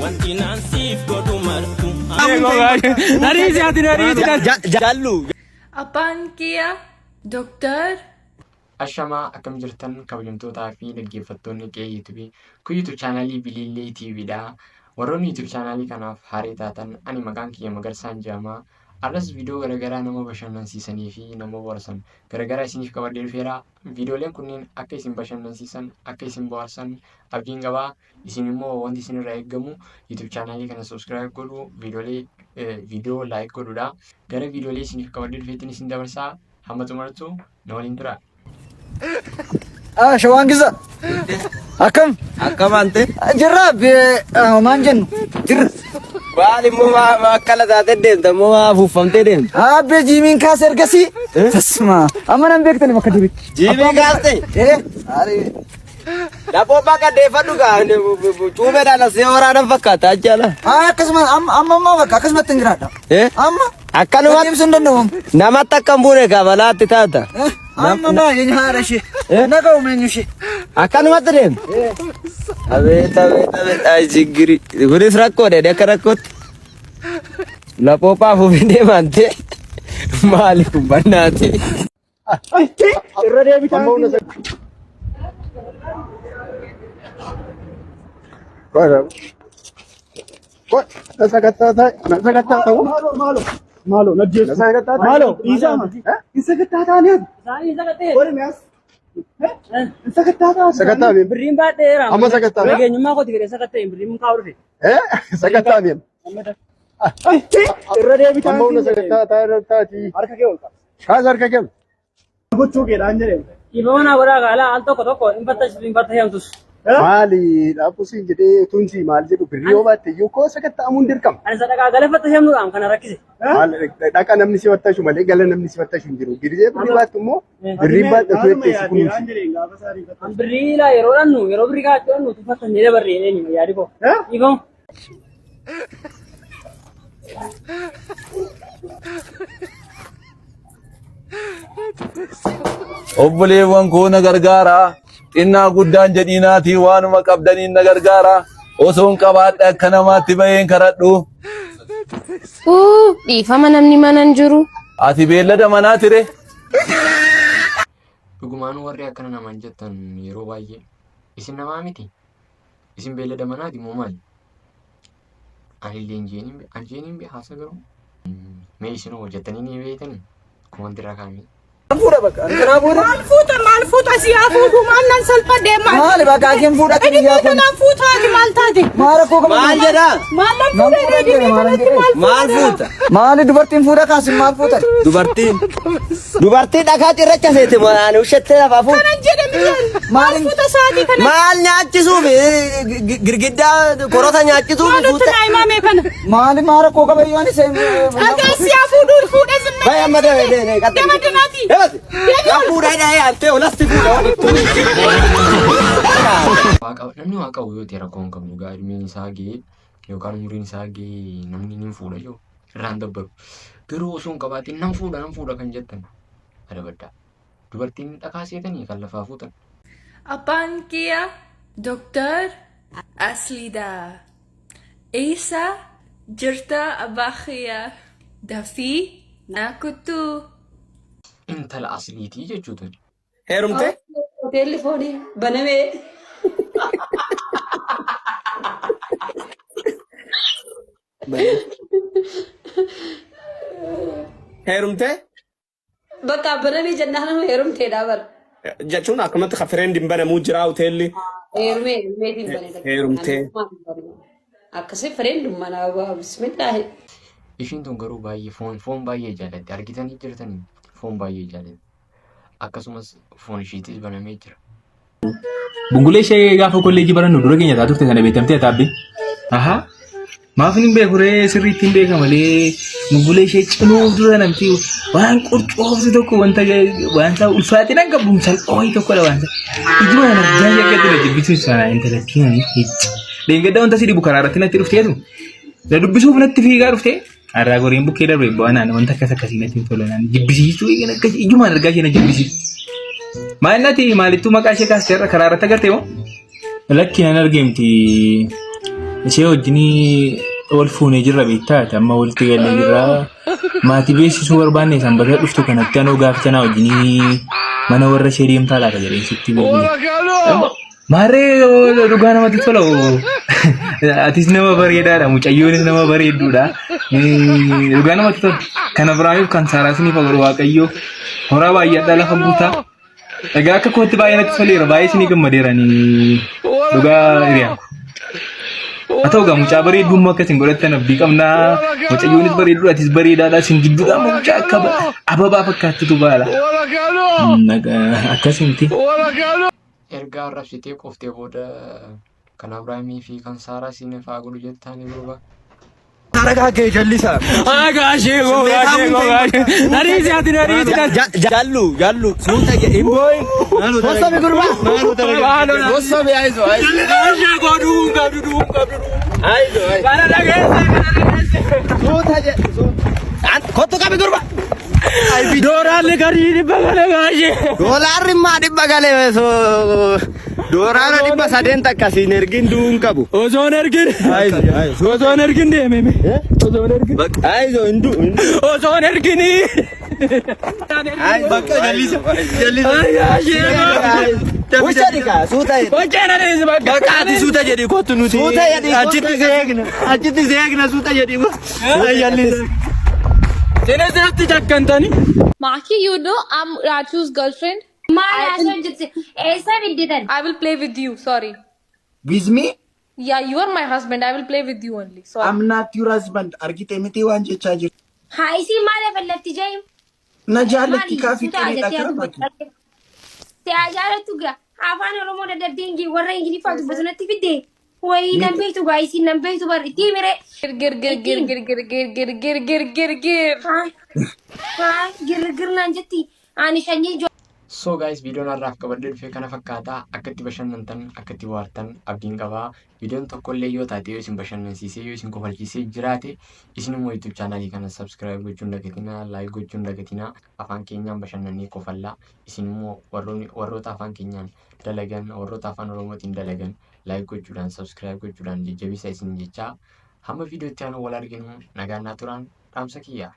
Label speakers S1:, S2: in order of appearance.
S1: Wanti naan siif godhu martu.
S2: Nariisi ati nariisi.
S3: Jallu.
S4: Abbaan kiyya Doktar
S5: Ashamaa akkam jirtan kabajamtootaa fi dhaggeeffattoonni qe'ee YouTube. Kun YouTube chaanaalii Biliillee TV dha. Warroonni YouTube chaanaalii kanaaf haaree taatan ani maqaan kiyya Magarsaan jedhama. Arras viidiyoo garaagaraa nama bashannansiisanii fi nama bohaarsan garaagaraa isiniif qabadhee dhufeera. Viidiyooleen kunneen akka isin bashannansiisan, akka isin bohaarsan abdiin qaba. Isin immoo wanti isin irraa eegamu YouTube chaanaalii kana subscribe godhuu, viidiyoolee viidiyoo like godhuudha. Gara viidiyoolee isiniif qabadhee dhufeettiin isin dabarsaa. Hamma xumurtu na waliin turaa.
S6: Ah, shawaan gisa. Akkam?
S3: Akkam ante?
S6: Jirra maan jennu? Jirra.
S3: Maal immoo maa akkana taatee deemta immoo maa afuuffamtee deemta?
S6: Abbee jiimiin kaase ergasii. Tasuma. Amma nan beektani bakka duritti.
S3: Jiimii kaaste?
S6: Eh, ari.
S3: Dhaboo bakka deeffadhu gaa cuubeedhaan asii waraanan fakkaata ajaala.
S6: Ah, akkasuma amma amma amma bakka akasumatti hin jiraadha.
S3: Eh?
S6: Amma.
S3: Akkanumatti
S6: Adeemsa hin danda'u.
S3: namatti akka hin buune gaa balaatti taata.
S6: Amma maa eenyu haadha ishee.
S3: Eh?
S6: Na ga'u eenyu ishee.
S3: Akkanumatti deemta. Abeet abeet abeet ay jiggiri. Kunis rakkoodha jedhee akka rakkootti. Laphoo afuufee deemante maali kun bannaati.
S6: Irra deebitaa.
S2: Birriin baadheera. Nageenyummaa kooti fedhe sakatta'e birriin kaa'u dhufe.
S6: Irra deebitaa. Harka kee ol kaas.
S2: Dhiifama naa godhaa gaalaa al tokko tokko hin fattashitu hin fattashamtus.
S7: Maali dhaabbusiin jedhee utuun si maal jedhu birrii yoo baatte iyyuu koo sakatta'amuun dirqama.
S2: Ani sadaqaa gala fattashamnuudhaan kana rakkise.
S7: Maal dhaqa namni si fattashu malee gala namni si fattashu hin jiru. Girizee birrii baattu immoo birrii baattu utuu ettee si kunuunsi.
S2: An birrii laa yeroo dhannu yeroo birrii kaa'achuu dhannu utuu fattannee dabarree eenyu yaadi koo. Dhiifama.
S8: Obboleewwan koo na gargaaraa. Xinnaa guddaan jedhiinaatii waanuma qabdaniin na gargaaraa. Osoon qabaadhe akka namaatti baheen kadhadhu.
S9: Uu, dhiifama namni mana hin jiru.
S8: Ati beellada manaa tire.
S5: Dhugumaan warri akkana namaan jettan yeroo baay'ee isin namaa miti. Isin beellada manaati moo maali? Ani illee hin jeeniin be- an jeeniin be haasa garuu. Mee isinoo hojjettanii ni beektanii? Komantii irraa kaa'amee.
S6: Fuudha bakka. Kanaa booda.
S10: Maal fuuta maal fuuta si haa fuudhu maal nan salphadhee maal.
S6: Maali bakka akeem fuudha
S10: Inni
S6: kiyyaa kun.
S10: kanaan fuutaati maal taate.
S6: Maal rakkoo qaba?
S3: Maal jedhaa?
S10: Maal nan
S6: Nan
S10: fuudhee
S6: fuudha
S10: deebiin
S6: jedhe, maal
S10: kanatti
S6: jedhe?
S10: maal
S3: Maal fuuta?
S6: Maali dubartiin fuudha kaasin maal fuutan?
S3: Dubartiin. Dubartiin dhakaa cirracha seete moo ani ushettee lafaa fuuta.
S10: Kanan jedhe miyyaan. Maal fuuta sa'aatii kana.
S3: Maal nyaachisuuf girgiddaa korota nyaachisuuf
S10: Maal nutti
S3: fuuta.
S10: naa himaame kana.
S6: Maali maal rakkoo qaba iyyuu ani seen.
S10: Dhagaa si haa fuudhu fuudhee zimma.
S3: Bayi amma deeme deeme qaxxee.
S10: Deema deemaati.
S3: Deemati. Na fuudha hidhaa antee olasti fuudha.
S5: Waa qaba- Namni waa qabu yoo ta'e rakkoo hin qabu. Egaa ilmeen isaa ga'ee yookaan umuriin isaa ga'ee namni ni fuudha jiru irraan dabbaru. Garuu osoo hin qabaatin nan fuudha nan fuudha kan jettan adabaddaa. Dubartiin dhakaa seetanii kan lafaa fuutan.
S4: Abbaan kiyya Doktar Asliidha. Eessa jirta abbaa kiyya? Dafii naa kottu.
S5: Intala asliitii jechuutu.
S3: Heerumte?
S11: Hoteelli foonii banamee.
S12: Heerumte?
S11: Bakka banamee jennaan nama heerumteedha bara.
S12: Jechuun akkumatti ka fireendi hin banamuu jira hoteelli.
S11: Heerumee heerumeetiin bane.
S12: Heerumtee.
S11: Akkasii fireendummaa naa bismillaahi.
S5: Ishiin tun garuu baay'ee foon foon baay'ee jaallatti. Argitanii jirtanii foon baay'ee jaallatti. Akkasumas foon ishiitis banamee jira.
S13: Bungulee ishee gaafa kolleejjii barannu dura keenya taa turte sana beekamtee taabbi. Ahaa. Maaf hin beeku ree sirriitti hin beeka malee bungulee ishee cinuu dura namti waan qurcooftu tokko wanta wanta ulfaatina hin qabu salphoo wayii tokkodha wanta. Ijuma kana argaa ishee akkatti na jibbisiisu sana intalattii nani hicci. Leengadda wanta si dhibu karaa irratti natti dhufteetu na dubbisuuf natti fiigaa dhuftee Har'aa goriin bukkee darbe bu'anaan wanta akkas akkasii natti hin tole naan jibbisiistuu eegeen akkas ijumaan argaa ishee na jibbisiisu. Maal nati maalittuu maqaa ishee kaastee irra karaa irratti agarte moo? Lakki nan argeemti. Ishee wajjin wal fuunee jirra beektaa amma walitti galee jirra. Maatii beeksisuu barbaanne sanbata dhuftu kanatti anoo gaafa sanaa wajjin mana warra ishee deemtaa laata jedheen sitti bilbile. Maarree dhugaa namatti tola. Atis nama bareedaadha. Mucayyoonis nama bareedduudha. Dhugaa namatti tola. Kana biraaniif kan Saaraa isiniif haa godhu Waaqayyo. Horaa baay'adhaa lafa guutaa. Egaa akka kootti baay'ee natti toleera. Baay'ee isinii gammadeera ani dhugaa hiriyaa. Haa ta'u egaa mucaa bareedduu immoo akka isin godhattan abdii qabnaa. Mucayyoonis bareedduudha atis bareedaadha. Isin gidduudhaa immoo mucaa akka ababaa fakkaattutu baala. Akkas miti.
S5: Erga arrabsitee quuftee booda kan Abrahaamii fi kan Saaraa isiniif haa godhu jettaanii gurbaa.
S6: Taragaagee jallisa.
S3: Gaashee koo gaashee koo gaashee. Nariisi ati nariisi. Jallu jallu suuta jedhi booyi.
S6: Gosomi gurbaa.
S3: Gosomi ayizo ayizo. Gaashee koo du'uu hin qabdu du'uu hin qabdu. Ayizo ayizo. Kana dhageesse kana dhageesse.
S6: Suuta jedhi suuta. Kottu qabi gurba.
S3: Dooraalli garii 100 gale gaashee.
S6: Doolaarri immaa 100 gale dooraara 800 takka siin ergin du'uu hin qabu.
S3: Osoon ergin. Osoon ergin deememe. Osoon ergin.
S6: Ayizo hin du'u.
S3: Osoon ergini.
S6: Bakka jallisa. Jallisa. Wacha dhika suuta jedhi.
S3: Hojjeen adeemsi bakka.
S6: Bakka ati suuta jedhi kottu nuti. Suuta jedhi. Achitti seegna. Achitti seegna suuta jedhi. Jallisa.
S3: Seenatti jakkantani.
S9: Maki, you know I'm Raju's girlfriend.
S11: Maal haasoo jirti? Eessa fidditan?
S4: I will play with you. Sorry.
S6: With me?
S4: Yeah, you are my husband. I will play with you only. Sorry.
S6: I'm not your husband. Argite miti waan jechaa jirtu.
S11: Haa isii maal afallatti jee?
S6: Na jaallatti kaafii xireedha kara maki.
S11: Si haa jaalattu gaa. Afaan Oromoo dadhabdee Ingili warra Ingiliffaa dubbatu natti fidde. Wayii nan beektu gaa isiin nan beektu bar itti himire.
S4: Gir gir gir gir gir gir gir gir gir gir gir.
S11: Haa haa girgir naan jetti. Ani sanyii
S5: So guys, viidiyoon har'aaf qabadhee dhufe kana fakkaata. Akka itti bashannantan, akka itti bohaartan abdiin qaba. Viidiyoon tokkollee yoo taate yoo isin bashannansiisee yoo isin kofalchiisee jiraate isin immoo YouTube chaanaalii kana subscribe gochuun dagatinaa, like gochuun dagatinaa. Afaan keenyaan bashannannee kofallaa. Isin immoo warroonni warroota afaan keenyaan dalagan, warroota afaan Oromootiin dalagan like gochuudhaan, subscribe gochuudhaan jajjabeessaa isin jechaa. Hamma viidiyoo itti aanu wal arginu nagaan naa turaan dhaamsa kiyya.